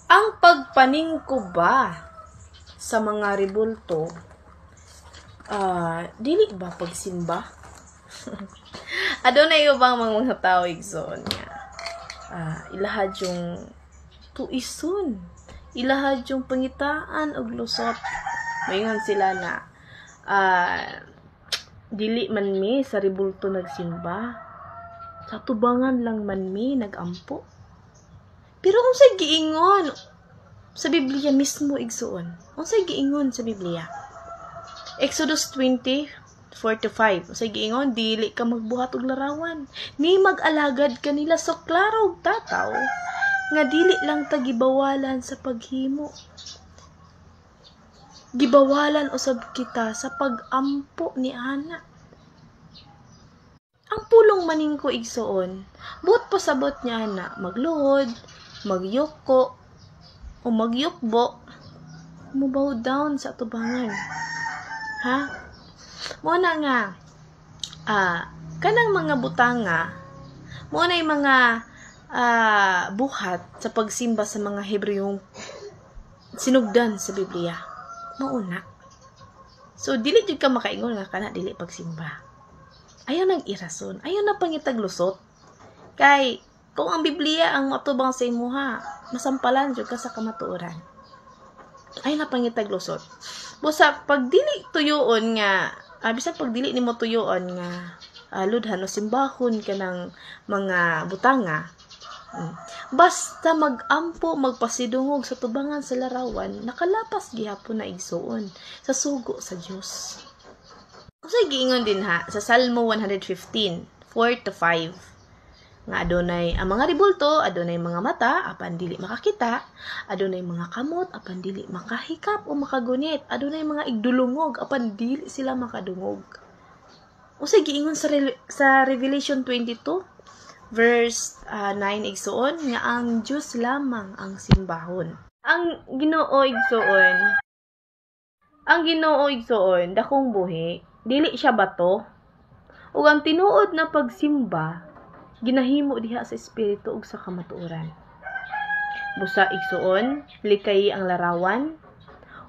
Ang pagpaningkob ba sa mga rebulto, dili ba pagsimba? Adunay ubang mga tao, igsoon, nga ilahad yung tuison, ilahad yung pangitaan og lusot. Maingon sila na dili man mi sa rebulto nagsimba. Sa tubangan lang man mi nagampo. Pero unsay giingon sa Biblia mismo, igsuon? Unsay giingon sa Biblia? Exodus 20:4-5. Unsay giingon? Dili ka magbuhat og larawan ni mag-alagad kanila. So klaro og tataw nga dili lang ta gibawalan sa paghimo. Gibawalan usab kita sa pag-ampo ni ana. Ang pulong maningko, igsuon, buot pasabot niya na magluhod, magyuko, o magyukbo, mo bow down sa atubangan. Ha? Mo na nga, kanang mga butanga, mo na yung mga buhat sa pagsimba sa mga Hebreyong sinugdan sa Biblia. Mauna. So, dili jud ka makaingon nga kana dili pagsimba. Ayaw nang irason. Ayaw na pangitag lusot. Kay, kung ang Biblia ang matubang sa imuha, masampalan jud ka sa kamatuoran. Ayaw na pangitag lusot. Busa, pag dili tuyoon nga, bisan pag dili nimo tuyoon nga ludhan o simbahon ka ng mga butanga, basta magampo, magpasidungog sa tubangan sa larawan, nakalapas gihapon na, igsuon, sa sugo sa Dios. Unsay giingon din ha sa Salmo 115, 4-5? Nga adunay ang mga ribulto, adunay mga mata apan dili makakita, adunay mga kamot apan dili makahikap o makagunit, adunay mga igdulungog apan dili sila makadungog. Unsay giingon sa Revelation 22 verse 9, igsuon? Nga ang Dios lamang ang simbahon. Ang Ginoo, igsuon. Ang Ginoo, igsuon, dakong buhi, dili siya bato. Ug ang tinuod na pagsimba ginahimo diha sa espiritu ug sa kamatuoran. Busa, igsuon, likay ang larawan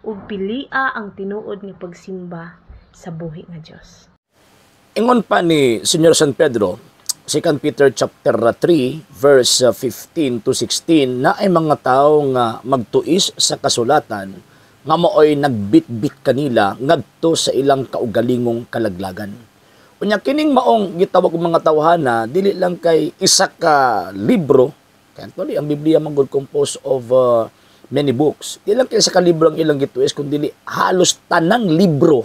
ug pilia ang tinuod nga pagsimba sa buhi nga Dios. Ingon pa ni Senyor San Pedro, 2 Peter chapter 3 verse 15 to 16, na ay mga tao nga magtuis sa kasulatan nga maoy nagbitbit kanila ngadto sa ilang kaugalingong kalaglagan. Unya kining maong gitawag og mga tawhana, dili lang kay isa ka libro. Kay actually ang Biblia man gud composed of many books. Di lang kay isa ka libro ang ilang gituis, kundi halos tanang libro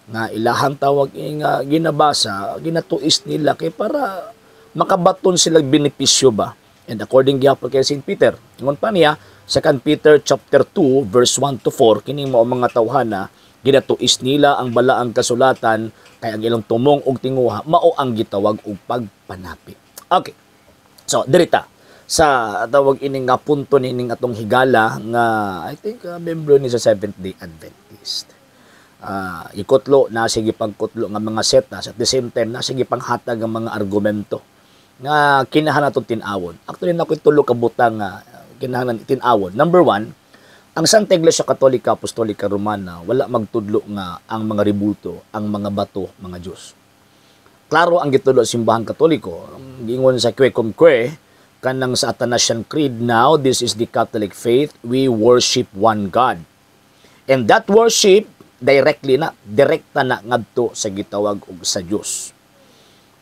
nga ilahang tawag nga ginabasa, ginatuis nila kay para makabaton sila benepisyo ba. And according gyapon kay St. Peter, ingon pa niya 2 Peter chapter 2 verse 1 to 4, kining mao mga tawhana ginatuis nila ang balaang kasulatan kay ang ilang tumong og tinguha mao ang gitawag og pagpanapi. Okay. So dirita sa tawag ining nga punto nining atong higala nga I think member ni sa Seventh Day Adventist. Ikutlo na sige pagkutlo nga mga setas, at the same time na sige panghatag ang mga argumento nga kinahanglan nato tin-awon. Actually, na tulo ka butang nga kinahanglan tin-awon. Number one, ang Santa Iglesia Katolika Apostolika Romana wala magtudlo nga ang mga rebulto, ang mga bato, mga Diyos. Klaro ang gitudlo sa Simbahang Katoliko. Giingon sa Que Cum Que, kanang sa Athanasian Creed, "Now this is the Catholic faith, we worship one God." And that worship, directly na, direkta na ngadto sa gitawag og sa Dios.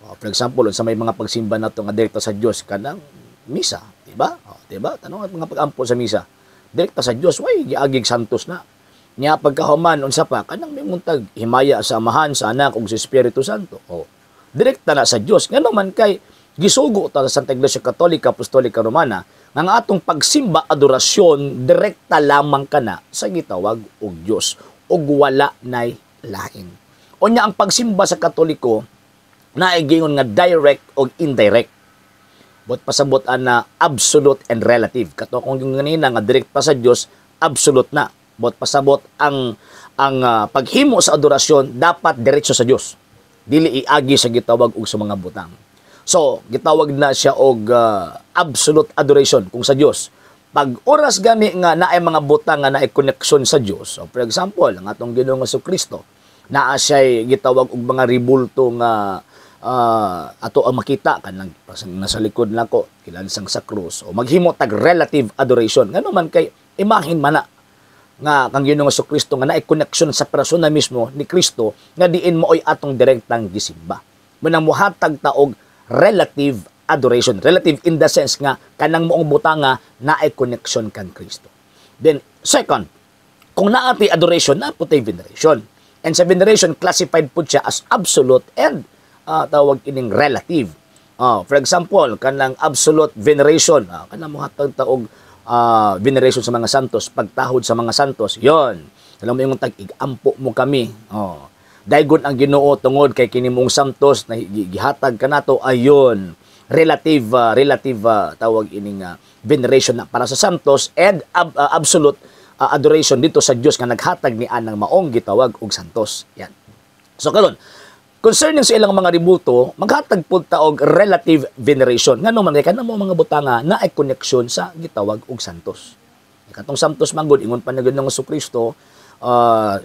For example, sa may mga pagsimba nato nga direkta sa Dios, kanang misa, di ba? Oh, di ba? Tanong ang mga pag-ampo sa misa. Direkta sa Dios, way giagig santos na. Nya pagkahuman, unsa pa, kanang may muntag himaya sa Amahan, sa Anak ug sa Espiritu Santo. Oh. Direkta na sa Dios. Ngano man kay gisugo ta sa Santa Iglesia Katolika Apostolika Romana nga ang atong pagsimba, adorasyon, direkta lamang kana sa gitawag og Dios ug wala nay lain. Unya ang pagsimba sa Katoliko naay nga direct o indirect. But pasabot ana absolute and relative. Kato kung yung ganina nga direct pa sa Dios, absolute na. But pasabot ang paghimo sa adorasyon dapat diretso sa Dios. Dili iagi sa gitawag og sa mga butang. So, gitawag na siya og absolute adoration kung sa Dios. Pag oras gani nga naay mga butang nga naay koneksyon sa Dios. So, for example, ang atong Ginoong Kristo, naa siya'y gitawag og mga ribulto nga ato ang makita kanang nasa likod nako kilansang sa krus o maghimo tag relative adoration, ngano man kay imahin man na nga kang Ginoong Kristo nga naay koneksyon sa persona mismo ni Kristo nga diin mooy atong direktang gisimba. Munang muhatag ta og relative adoration. Relative in the sense nga kanang moong butanga naay koneksyon kan Kristo. Then second, kung naa tay adoration, naa po tay veneration. And sa veneration, classified po siya as absolute and tawag ining relative. For example, kanang absolute veneration, kanang muhatag ta og veneration sa mga santos, pagtahod sa mga santos, yon. Alam mo yung tag-igampo mo kami. Oh. Daygon ang Ginoo tungod kay kini mong santos na gihatag kanato, ayon. Relative tawag ining veneration na para sa santos and absolute adoration dito sa Dios nga naghatag ni anang maong gitawag og santos. Yan. So karon, concerning sa ilang mga ribulto, maghatag pud ta og relative veneration. Ngano man kay kanang mga butanga na ay koneksyon sa gitawag og santos. Katong santos manggod, ingon pa na ng Kristo,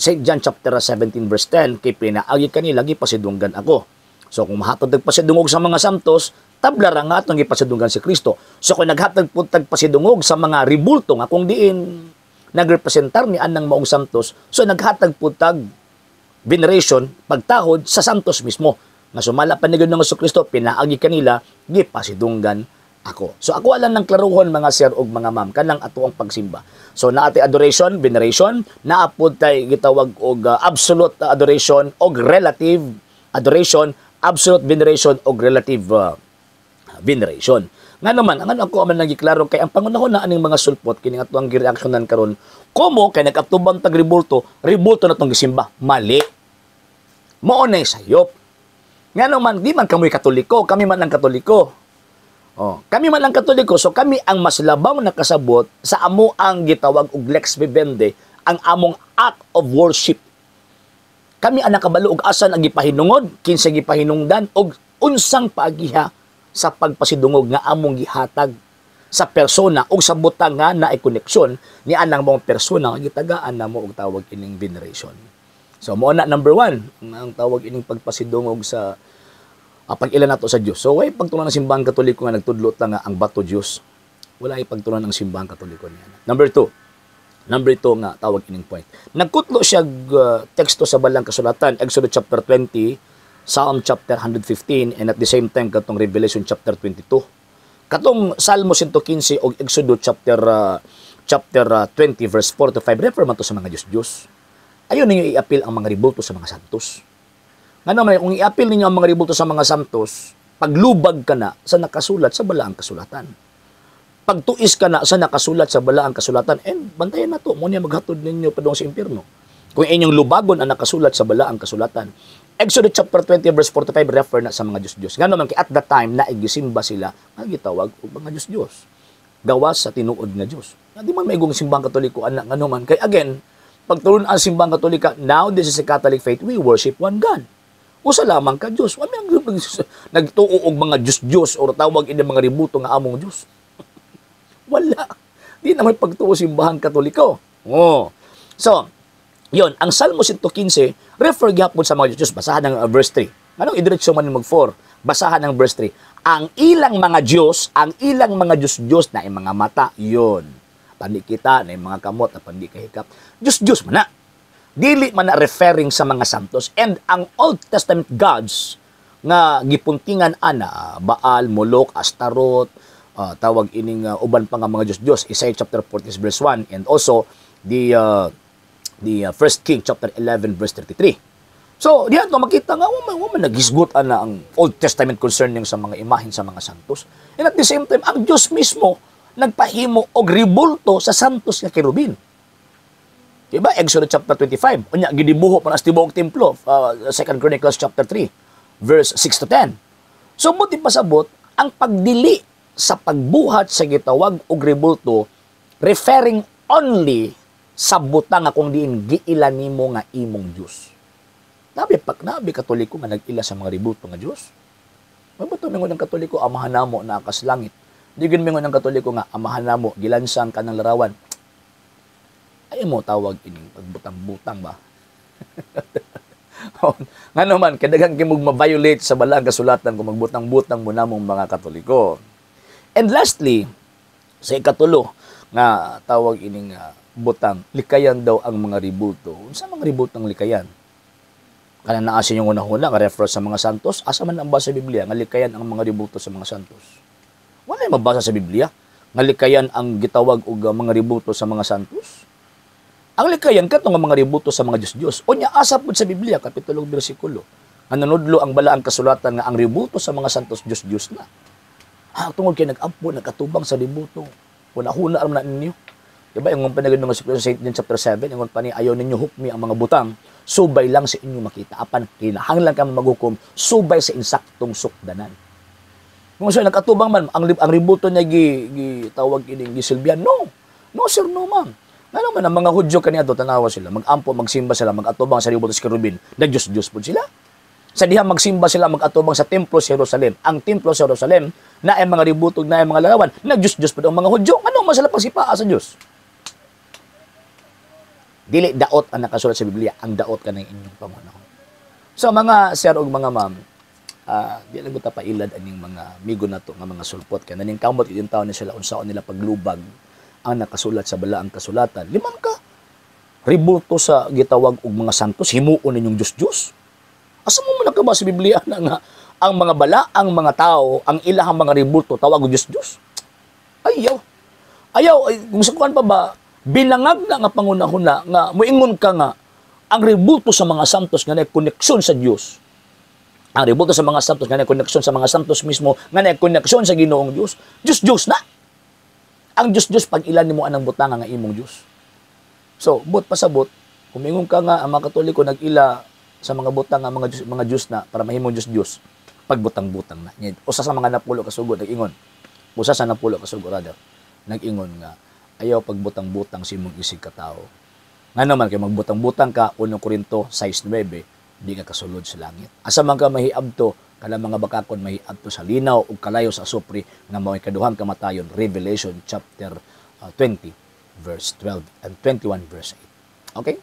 St. John chapter 17 verse 10, kay pinaagi kanila gipasidunggan ako. So kung mahatag og pasidungog sa mga santos, tabla ra nga atong gipasidunggan si Kristo. So kung naghatag pud tag pasidungog sa mga ribulto nga kung diin nagrepresentar ni anang maong santos, so naghatag pud tag veneration, pagtahod sa santos mismo. Nga sumala pa ni ng Kristo, pinaagi kanila, gipasidunggan ako. So ako alang ng klaruhon, mga sir ug mga ma'am, kanang ato ang pagsimba. So naa tay adoration, veneration, naa pod tay gitawag og absolute adoration og relative adoration, absolute veneration og relative veneration. Nga naman, ang ano ako man nagiklaro kay ang pangunahon na aning mga sulpot kini ato ang gireaksyonan karon, komo kay nag-atubang tag ribulto, ribulto na tong gisimba. Mali. Mao na sayop. Nga naman, di man kamoy Katoliko, kami man ang Katoliko. Oh, kami man ang Katoliko, so kami ang mas labaw nakasabot sa amo ang gitawag og lex vivendi, ang among act of worship. Kami ang nakabalo og asan ang gipahinungod, kinsa gipahinungdan og unsang paagiha sa pagpasidungog nga among gihatag sa persona o sa butang nga naay koneksyon ni anang mong persona nga gitagaan namo og tawag ining veneration. So mo na number one, ang tawag ining pagpasidungog sa pag-ila nato sa Dios. So way pagtulunan ng Simbahang Katoliko nga nagtudlo ta nga ang bato Dios. Wala ay pagtulunan ng Simbahang Katoliko niya. Number two. Number two nga tawag ining point. Nagkutlo siya teksto sa Balang Kasulatan, Exodus chapter 20, Psalm chapter 115, and at the same time katong Revelation chapter 22. Katong Salmo 115 og Exodus chapter 20 verse 4 to 5 refer man to sa mga Diyos-Diyos. Ayon ninyo i-appeal ang mga ribulto sa mga santos. Nga naman, kung i-appeal ninyo ang mga ribulto sa mga santos, paglubag ka na sa nakasulat sa Balaang Kasulatan. Pagtuis ka na sa nakasulat sa Balaang Kasulatan, and bantayan na to, mo niya maghatod ninyo padung sa impyerno. Kung inyong lubagon ang nakasulat sa Balaang Kasulatan. Exodus chapter 20 verse 45 refer na sa mga Diyos-Diyos. Nga naman, kay at that time, naigisimba sila, nga gitawag og mga Diyos-Diyos. Gawas sa tinuod nga Diyos. Nga di man maigong Simbahang Katoliko, anak, nga naman. Kay again, pagturon ang Simbahang Katolika, now this is a Catholic faith, we worship one God. Usa lamang ka Diyos. Wa may nagtuo og mga Diyos-Diyos or tawag ini mga ributo nga among Diyos. Wala. Di naman pagtuo Simbahang Katoliko. Oh. So, yon, ang Salmo 115 refer gyapon sa mga Diyos. Basahan ang verse 3. Anong idiretso man mag 4? Basahan ang verse 3. Ang ilang mga Diyos, ang ilang mga Diyos-Diyos na mga mata, yon. Panikita na mga kamot, na pandikahikap. Diyos-Diyos man na. Dili man na referring sa mga santos. And ang Old Testament gods nga gipuntingan ana, Baal, Molok, Astaroth, tawag ining uban pa nga mga Diyos-Diyos, Isaiah chapter 40 verse 1, and also the First King chapter 11 verse 33. So, diyan to makita nga wa man naghisgot ana ang Old Testament concerning sa mga imahen sa mga santos. And at the same time, ang Diyos mismo nagpahimo og ribulto sa santos nga kerubin. Diba? Exodus chapter 25. Unya gidibuho pa na sa tibuok templo, Second Chronicles chapter 3 verse 6 to 10. So buti pasabot ang pagdili sa pagbuhat sa gitawag og ribulto referring only sa butang nga kung diin giila nimo nga imong Dios. Nabi pag nabi Katoliko nga nag-ila sa mga ribulto nga Dios. Mabuto mingon ang Katoliko, Amahan namo na akas langit. Di gyud mingon ang Katoliko nga Amahan namo gilansang kanang larawan. Ay mo tawag ining pagbutang-butang ba? Ngano man kay daghan kay mog ma-violate sa balaang kasulatan kung magbutang-butang mo namong mga Katoliko. And lastly, sa ikatulo nga tawag ining butang, likayan daw ang mga ribulto. Unsa mga ribulto ang likayan? Kana naa sa inyong hunahuna nga reference sa mga santos, asa man ang basa sa Biblia nga likayan ang mga ribulto sa mga santos? Wala mabasa sa Biblia nga likayan ang gitawag og mga ribulto sa mga santos. Ang likayan kato nga mga ribulto sa mga Diyos-Diyos. Unya asa pud sa Biblia, kapitulo ug bersikulo nga nanudlo ang balaang kasulatan nga ang ribulto sa mga santos Diyos-Diyos na? Ha, tungod kay nag-ampo, nagkatubang sa ribulto. Hunahuna ra man ninyo. Diba, ingon pa na mga sa St. John chapter 7, ingon pa ni, ayaw ninyo hukmi ang mga butang, subay lang sa inyo makita. Apan, kinahanglan ka maghukom, subay sa insaktong sukdanan. Kung sa nagkatubang man, ang ribulto niya gi tawag ining gisilbihan, no. No sir, no ma'am. Ngano man ang mga Hudyo kaniadto, tanawa sila, mag-ampo, magsimba sila, mag-atubang sa ribulto sa Kerubin, nag-Diyos-Diyos po sila. Sa diha magsimba sila, mag-atubang sa templo sa Jerusalem. Ang templo sa Jerusalem, na ay mga ribulto, na ay mga larawan, nag-Diyos-Diyos po ang mga Hudyo. Ngano man sila pagsipaa sa Diyos? Dili daot ang nakasulat sa Biblia, ang daot ka ng inyong pangunahon. So mga sir ug mga ma'am, di lang ta pailad aning mga migo nato nga mga sulpot kay naning kamot gyud taon ni sila unsaon nila paglubag ang nakasulat sa balaang kasulatan. Limang ka ribulto sa gitawag og mga santos, himuon ninyong Diyos-Diyos. Asa mo man nakabasa sa Biblia na nga ang mga balaang mga tao, ang ilahang mga ribulto tawag og Diyos-Diyos? Ayaw. Ayaw, ay, kung sa kuan pa ba, binangag na nga pangunahuna nga moingon ka nga ang ribulto sa mga santos nga naay koneksyon sa Dios. Ang ribulto sa mga santos nga naay koneksyon sa mga santos mismo nga naay koneksyon sa Ginoong Dios. Dios Dios na. Ang Dios Dios pag ilan nimo anang butanga nga imong Dios. So, but pasabot, kung mingon ka nga ang mga Katoliko nag-ila sa mga butang nga mga Dios na para mahimong Dios Dios, pagbutang-butang na. Usa sa mga napulo kasugod nag-ingon. Usa sa napulo kasugod rather, nag-ingon nga ayaw pagbutang-butang sa imong isig katao. Nga naman kay magbutang-butang ka, 1 Korinto 6:9, di ka kasulod sa langit. Asa man ka mahiabto, kanang mga bakakon mahiabto sa linaw ug kalayo sa asupre nga mao'y kaduhang kamatayon, Revelation chapter 20 verse 12 and 21 verse 8. Okay?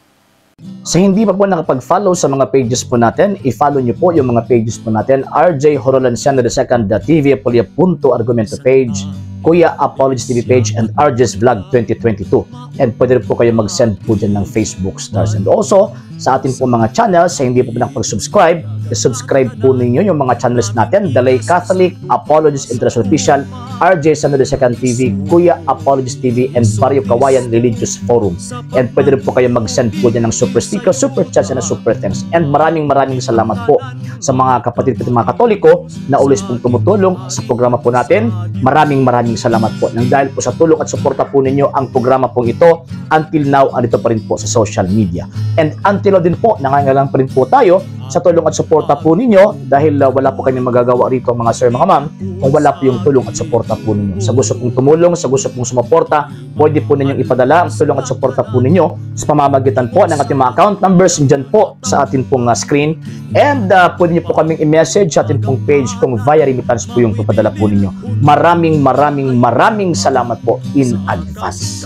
Sa hindi pa po nakapag-follow sa mga pages po natin, i-follow niyo po yung mga pages po natin, RJ Horolanciano II, TV Apolia Punto Argumento page, Kuya Apologies TV page, and RJ's Vlog 2022. And pwede rin po kayo mag-send po dyan ng Facebook stars. And also, sa atin po mga channels, sa hindi po nakapag-subscribe, i-subscribe po ninyo yung mga channels natin, The Lay Catholic, Apologies International Official, RJ Sano II TV, Kuya Apologies TV, and Barrio Kawayan Religious Forum. And pwede rin po kayo mag-send po dyan ng super sticker, super chats, and super thanks. And maraming maraming salamat po sa mga kapatid po mga Katoliko na always pong tumutulong sa programa po natin. Maraming maraming salamat po. Nang dahil po sa tulong at suporta po ninyo ang programa pong ito, until now, andito pa rin po sa social media. And until now din po, nangangailangan pa rin po tayo sa tulong at suporta po ninyo dahil wala po kami magagawa rito, mga sir, mga ma'am, kung wala po yung tulong at suporta po ninyo. Sa gusto pong tumulong, sa gusto pong sumuporta, pwede po ninyong ipadala ang tulong at suporta po ninyo sa pamamagitan po ng ating mga account numbers dyan po sa ating pong screen. And pwede niyo po kaming i-message sa ating pong page kung via remittance po yung papadala po ninyo. Maraming maraming maraming salamat po in advance.